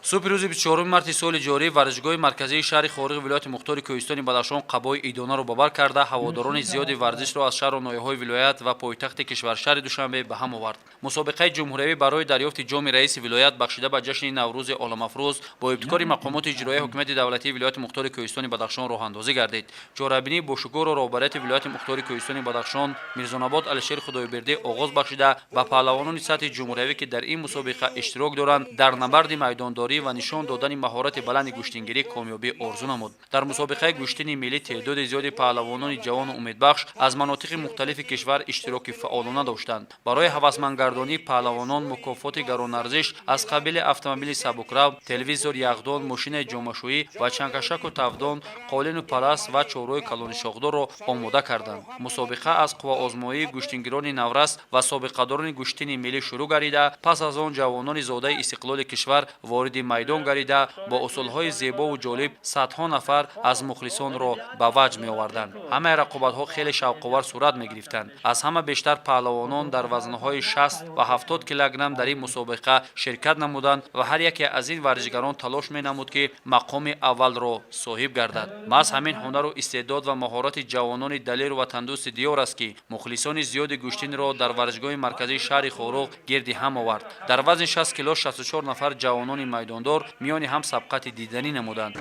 Субҳи рӯзи 24 марти соли ҷорӣ варзишгоҳи марказии шаҳри Хоруғи вилояти мухтори Кӯҳистони Бадахшон қабои идонаро ба бар карда, ҳаводорони зиёди варзишро аз шаҳру ноҳияҳои вилоят ва пойтахти кишвар, шаҳри Душанбе, ба ҳам овард. Мусобиқаи ҷумҳуриявӣ барои дарёфти ҷоми раиси вилоят, бахшида ба ҷашни Наврӯзи оламафрӯз, бо ибтикори мақомоти иҷроияи ҳукумати давлатии вилояти мухтори Кӯҳистони Бадахшон роҳандозӣ гардид. Чорабинии бошукӯҳро роҳбарияти вилояти мухтори Кӯҳистони Бадахшон Мирзонабот Алишер Худойбердӣ оғоз бахшида, ба паҳлавонони сатҳи ҷумҳуриявӣ, ки дар ин мусобиқа иштирок доранд, дар набарди майдондорӣ ва нишон додани маҳорати баланди гӯштингирӣ комёбӣ орзу намуд. Дар мусобиқаи гӯштини миллӣ теъдоди зиёди паҳлавонони ҷавону умедбахш аз манотиқи мухталифи кишвар иштироки фаъолона доштанд. Барои ҳавасмандгардонии паҳлавонон мукофоти гаронарзиш аз қабили автомобили сабукрав, телевизор, яхдон, мошинаи ҷомашӯӣ ва чангкашаку тавдон, қолину палас ва чорвои калони шохдорро омода карданд. Мусобиқа аз қувваозмоии гӯштингирони наврас ва собиқадорони гӯштини миллӣ шурӯъ гардида, пас аз он ҷавонони зодаи истиқлоли кишвар вориди майдон гардида, бо усулҳои зебову ҷолиб садҳо нафар аз мухлисонро ба ваҷд меоварданд. Ҳамаи рақобатҳо хеле шавқовар сурат мегирифтанд. Аз ҳама бештар паҳлавонон дар вазнҳои 60 ва 70 килограмм дар ин мусобиқа ширкат намуданд ва ҳар яке аз ин варзишгарон талош менамуд, ки мақоми аввалро соҳиб гардад. Маҳз ҳамин ҳунару истеъдод ва маҳорати ҷавонони далеру ватандӯсти диёр аст, ки мухлисони зиёди гӯштинро дар варзишгоҳи марказии шаҳри Хоруғ гирди ҳам овард. Дар вазни 60 кило 64 нафар ҷавонони майдондор миёни ҳам сабқати диданӣ намуданд.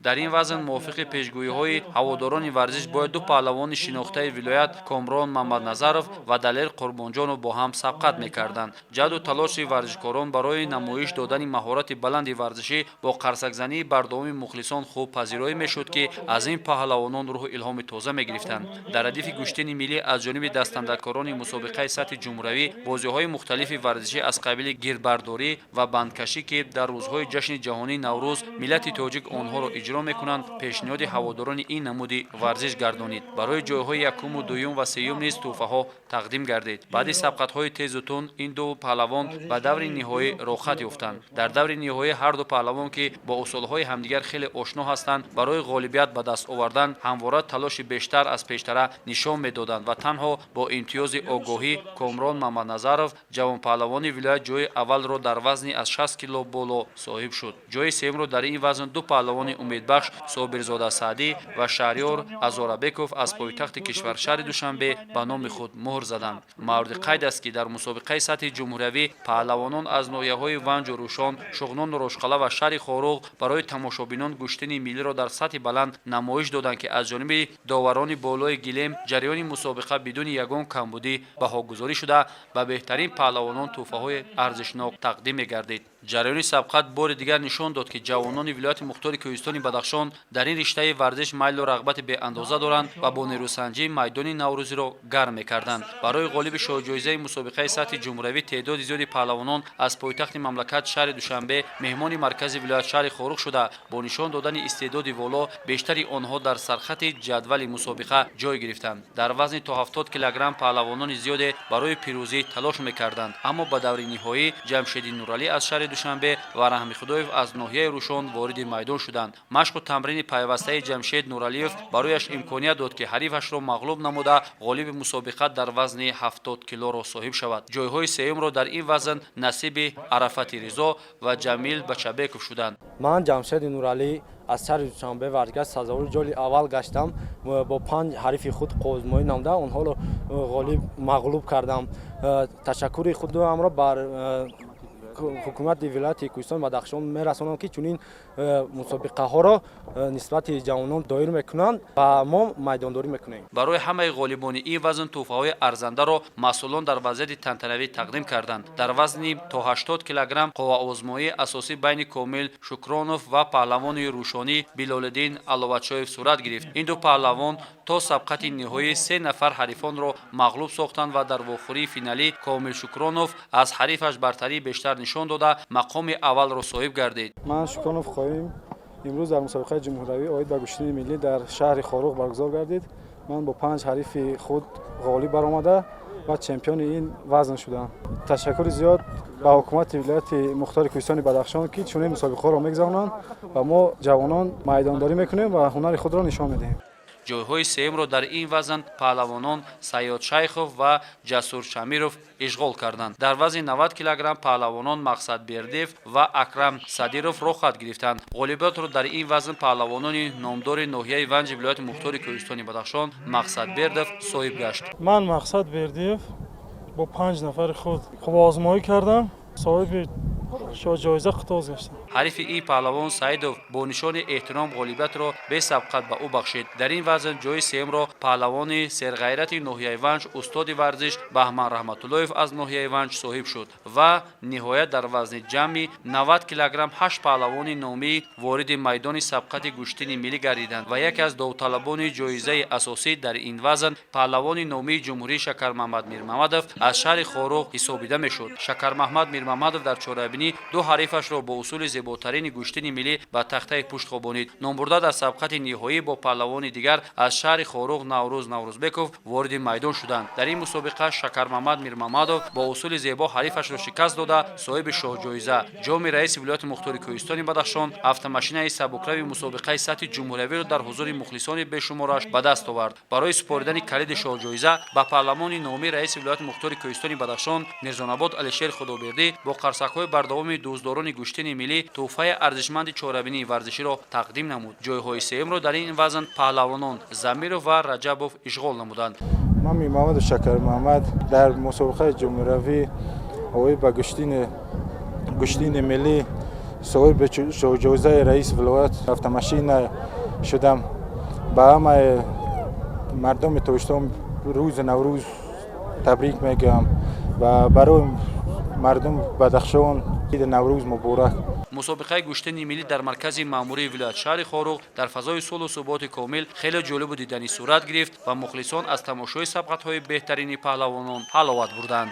Дар ин вазн мувофиқи пешгӯиҳои ҳаводорони варзиш бояд ду паҳлавони шинохтаи вилоят, Комрон Мамадназаров ва Далер Қурбонҷонов, бо ҳам сабқат мекарданд. Ҷаҳду талоши варзишкорон барои намоиш додани маҳорати баланди варзишӣ бо қарсакзании бардавоми мухлисон хуб пазироӣ мешуд, ки аз ин паҳлавонон рӯҳу илҳоми тоза мегирифтанд. Дар радифи гӯштини миллӣ аз ҷониби дастандаркорони мусобиқаи сатҳи ҷумҳуриявӣ бозиҳои мухталифи варзишӣ аз қабили гирбардорӣ ва бандкашӣ, ки дар рӯзҳои ҷашни ҷаҳонии Наврӯз миллати тоҷик онҳоро иҷро мекунанд, пешниҳоди ҳаводорони ин намуди варзиш гардонид. Барои ҷойҳои якуму дуюм ва сеюм низ тӯҳфаҳо тақдим гардид. Баъди сабқатҳои тезу тунд ин ду паҳлавон ба даври ниҳоӣ роҳхат ёфтанд. Дар даври ниҳоӣ ҳар ду паҳлавон, ки бо усулҳои ҳамдигар хеле ошно ҳастанд, барои ғолибият ба даст овардан ҳамвора талоши бештар аз пештара нишон медоданд ва танҳо бо имтиёзи огоҳӣ Комрон Мамадназаров, ҷавонпаҳлавони вилоят, ҷои аввалро дар вазни аз 60 кило боло соҳиб шуд. Ҷои сеюмро дар ин вазн ду паҳлавони умедбахш, Собирзода Саъдӣ ва Шаҳриёр Азорабеков, аз пойтахти кишвар, шаҳри Душанбе, ба номи худ муҳр заданд. Мавриди қайд аст, ки дар мусобиқаи сатҳи ҷумҳуриявӣ паҳлавонон аз ноҳияҳои Ванҷу Рӯшон, Шуғнону Рошқала ва шаҳри Хоруғ барои тамошобинон гӯштини миллиро дар сатҳи баланд намоиш доданд, ки аз ҷониби доварони болои гилем ҷараёни мусобиқа бидуни ягон камбудӣ баҳогузорӣ шуда, ба беҳтарин паҳлавонон тӯҳфаҳои арзишнок тақдим мегардид. Ҷараёни сабқат бори дигар нишон дод, ки ҷавонони вилояти мухтори Кӯҳистони Бадахшон дар ин риштаи варзиш майлу рағбати беандоза доранд ва бо нерӯсанҷӣ майдони наврӯзиро гарм мекарданд. Барои ғолиби шоҳҷоизаи мусобиқаи сатҳи ҷумҳуриявӣ теъдоди зиёди паҳлавонон аз пойтахти мамлакат, шаҳри Душанбе, меҳмони маркази вилоят, шаҳри Хоруғ шуда, бо нишон додани истеъдоди воло бештари онҳо дар сархати ҷадвали мусобиқа ҷой гирифтанд. Дар вазни то 70 килограмм паҳлавонони зиёде барои пирӯзӣ талош мекарданд, аммо ба даври ниҳоӣ Ҷамшеди Нуралӣ аз шаҳри Душанбе ва Раҳмихудоев аз ноҳияи Рӯшон вориди майдон шуданд. Машқу тамрини пайвастаи Ҷамшед Нуралиев барояш имконият дод, ки ҳарифашро мағлуб намуда, ғолиби мусобиқа дар вазни 70 килоро соҳиб шавад. Ҷойҳои сеюмро дар ин вазн насиби Арафати Ризо ва Ҷамил Бачабеков шуданд. Ман, Ҷамшеди Нуралӣ, аз шаҳри Душанбе, варзишгар, сазовори ҷои аввал гаштам. Бо панҷ ҳарифи худ қувваозмоӣ намуда, онҳоро ғолиб мағлуб кардам. Ташаккури худамро бар ҳукумати вилояти Кӯҳистони Бадахшон мерасонам, ки чунин мусобиқаҳоро нисбати ҷавонон доир мекунанд ва мо майдондорӣ мекунем. Барои ҳамаи ғолибони ин вазн тӯҳфаҳои арзандаро масъулон дар вазъияти тантанавӣ тақдим карданд. Дар вазни то 80 килограмм қувваозмоии асосӣ байни Комил Шукронов ва паҳлавони рӯшонӣ Билолиддин Аловатшоев сурат гирифт. Ин ду паҳлавон то сабқати ниҳоӣ се нафар ҳарифонро мағлуб сохтанд ва дар вохӯрии финалӣ Комил Шукронов аз ҳарифаш бартарии бештар нишон дода, мақоми аввалро соҳиб гардид. Ман, Шукронов Қоим, имрӯз дар мусобиқаи ҷумҳуриявӣ оид ба гӯштини миллӣ дар шаҳри Хоруғ баргузор гардид, ман бо панҷ ҳарифи худ ғолиб баромада ва чемпиони ин вазн шудам. Ташаккури зиёд ба ҳукумати вилояти мухтори Кӯҳистони Бадахшон, ки чунин мусобиқаҳоро мегузаронанд ва мо, ҷавонон, майдондорӣ мекунем ва ҳунари худро нишон медиҳем. Ҷойҳои сеюмро дар ин вазн паҳлавонон Сайёд Шайхов ва Ҷасур Шамиров ишғол карданд. Дар вазни 90 килограмм паҳлавонон Мақсад Бердиев ва Акрам Садиров роҳхат гирифтанд. Ғолибиятро дар ин вазн паҳлавонони номдори ноҳияи Ванҷи вилояти мухтори Кӯҳистони Бадахшон Мақсад Бердов соҳиб гашт. Ман, Мақсад Бердиев, бо панҷ нафари худ қувваозмоӣ кардам, соҳиби ҷоиза қитоз гаштам. Ҳарифи ин паҳлавон Саидов бо нишони эҳтиром ғолибиятро бесабқат ба ӯ бахшид. Дар ин вазн ҷои сеюмро паҳлавони серғайрати ноҳияи Ванҷ, устоди варзиш Баҳман Раҳматуллоев аз ноҳияи Ванҷ соҳиб шуд. Ва ниҳоят, дар вазни ҷамъи 90 килограмм ҳашт паҳлавони номӣ вориди майдони сабқати гӯштини миллӣ гардиданд ва яке аз довталабони ҷоизаи асосӣ дар ин вазн паҳлавони номии ҷумҳурӣ Шакармаҳмад Мирмамадов аз шаҳри Хоруғ ҳисобида мешуд. Шакармаҳмад Мирмамадов дар чорабинӣ ду ҳарифашро бо усули зеботарини гӯштини миллӣ ба тахтаи пушт хобонид. Номбурда дар сабқати ниҳоӣ бо паҳлавони дигар аз шаҳри Хоруғ Наврӯз Наврӯзбеков вориди майдон шуданд. Дар ин мусобиқа Шакармаҳмад Мирмамадов бо усули зебо ҳарифашро шикаст дода, соҳиби шоҳҷоиза, ҷоми раиси вилояти мухтори Кӯҳистони Бадахшон, автомашинаи сабукрави мусобиқаи сатҳи ҷумҳуриявиро дар ҳузури мухлисони бешумораш ба даст овард. Барои супоридани калиди шоҳҷоиза ба паҳлавони номии раиси вилояти мухтори Кӯҳистони Бадахшон Мирзонабод Алишер Худобердӣ бо қарсакҳои бардавоми дӯстдорони гӯштини миллӣ тӯҳфаи арзишманди чорабинии варзиширо тақдим намуд. Ҷойҳои сеюмро дар ин вазн паҳлавонон Замиров ва Раҷабов ишғол намуданд. Ман, Мирмамаду Шакармуҳаммад, дар мусобиқаи ҷумҳуриявӣ оид ба гӯштини миллӣ соҳиби ҷоизаи раиси вилоят, автомашина шудам. Ба ҳамаи мардуми Тоҷикистон рӯзи Наврӯз табрик мегӯям ва барои мардуми Бадахшон иди Наврӯз муборак. Мусобиқаи гӯштини миллӣ дар маркази маъмурии вилоят, шаҳри Хоруғ, дар фазои сулҳу суботи комил хеле ҷолибу диданӣ сурат гирифт ва мухлисон аз тамошои сабқатҳои беҳтарини паҳлавонон ҳаловат бурданд.